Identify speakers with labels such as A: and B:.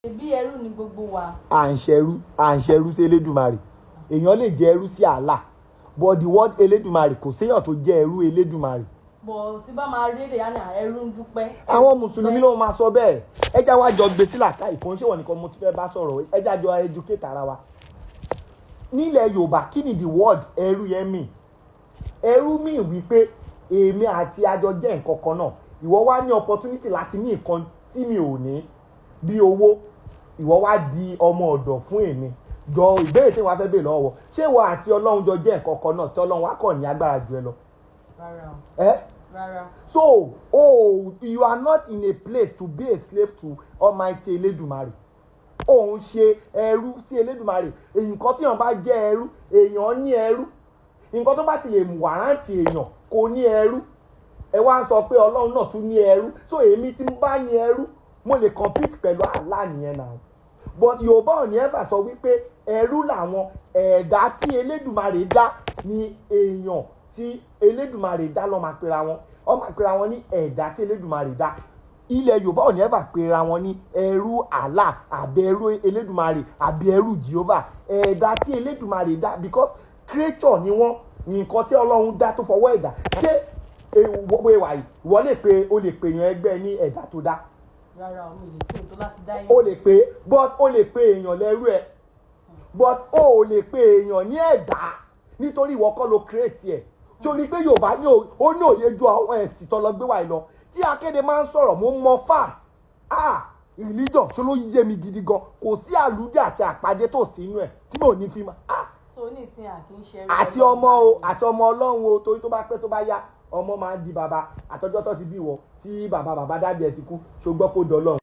A: Ṣebí ẹrú ni gbogbo wa.
B: À ń ṣẹrú, à ń ṣẹrú sí Elédùmarè. Èèyàn lè jẹ́ ẹrú sí Allah, but the word Elédùmarè, kò séèyàn tó jẹ́ ẹrú Elédùmarè.
A: Bọ̀ tí bá máa rí èdè yánà, ẹrú ń dúpẹ́.
B: Àwọn Mùsùlùmí ló máa sọ bẹ́ẹ̀. Ẹ já wá jọ gbé sílà ká ìkànnì. Ṣé wọn nìkan mo ti fẹ́ bá sọ̀rọ̀? Ẹ já jọ educate ara wa. Nílẹ̀ Yorùbá, kí ni the word ẹrú yẹn mean? Ẹrú mean wípé èmi àti àjọ jẹ́ nǹkan kan náà. Ìwọ wá ní opportunity láti ní nǹkan tí mi ò ní, bí owó. Ìwọ wá di ọmọ ọ̀dọ̀ fún èmi. Jọ, ìbéèrè tí wọ́n fẹ́ béèrè lọ́wọ́: ṣé ìwọ àti Ọlọ́run jọ jẹ́ nǹkan kan náà, tí Ọlọ́run wá kàn ní agbára jù ẹ lọ?
A: Rárá o.
B: Ẹ
A: Rárá.
B: So, oh, you are not in a place to be a slave to Almighty Elédùmarè. Òun ṣe ẹrú sí Elédùmarè. Nǹkan tí èèyàn bá jẹ́ ẹrú, èèyàn ní ẹrú. Nǹkan tó bá ti lè warrant èèyàn kò ní ẹrú. Ẹ wá ń sọ pé Ọlọ́run náà tún ní ẹrú. So èmi tí mo bá ní ẹrú, mo lè compete pẹ̀lú Allah nìyẹn náà. But Yorùbá ò ní ever sọ wípé ẹrú làwọn. Ẹ̀dá tí Elédùmarè dá ní èèyàn tí Elédùmarè dá lọ́ máa pera wọn. Wọ́n máa pera wọn ní ẹ̀dá tí Elédùmarè dá. Ilẹ̀ Yorùbá ò ní ever pera wọn ní ẹrú Allah àbí ẹrú Elédùmarè àbí ẹrú Jehovah. Ẹ̀dá tí Elédùmarè dá, because creature ni wọ́n, nǹkan tí Ọlọ́run dá tó fọwọ́ ẹ̀dá ṣé. Wọ́n wà yìí, ìwọ lè pe, o lè pè yàn ẹgbẹ́ ní ẹ̀dá tó dá?
A: Rárá o, mi lè pè tó láti dá.
B: O lè pè, but o lè pe èèyàn lẹ́rú ẹ̀, but o ò lè pe èèyàn ní ẹ̀dá, nítorí ìwọ kọ́ ló create ẹ̀. Torí pé Yorùbá ní ó ní òye ju àwọn ẹ̀sìn tó lọ gbé wáyé lọ. Tí akéde máa ń sọ̀rọ̀, mo mọ fact. Ah, religion ṣó ló yé mi gidi gan. Kò sí àlùdí àti àpàdé tó sínú ẹ̀ tí mo ní fi máa, ah.
A: So ní ìsìn, à kì í ṣe ẹrú
B: Àti
A: Ọlọ́run
B: ọmọ o
A: báyìí.
B: Àti ọmọ Ọlọ́run o, torí tó bá pẹ́, tó bá yá, ọmọ máa ń di bàbá. Àtọjọ́ tó ti bí wọ tí bàbá bàbá dábì ẹ̀ ti kú, ṣùgbọ́n kó dọ̀lọ́run.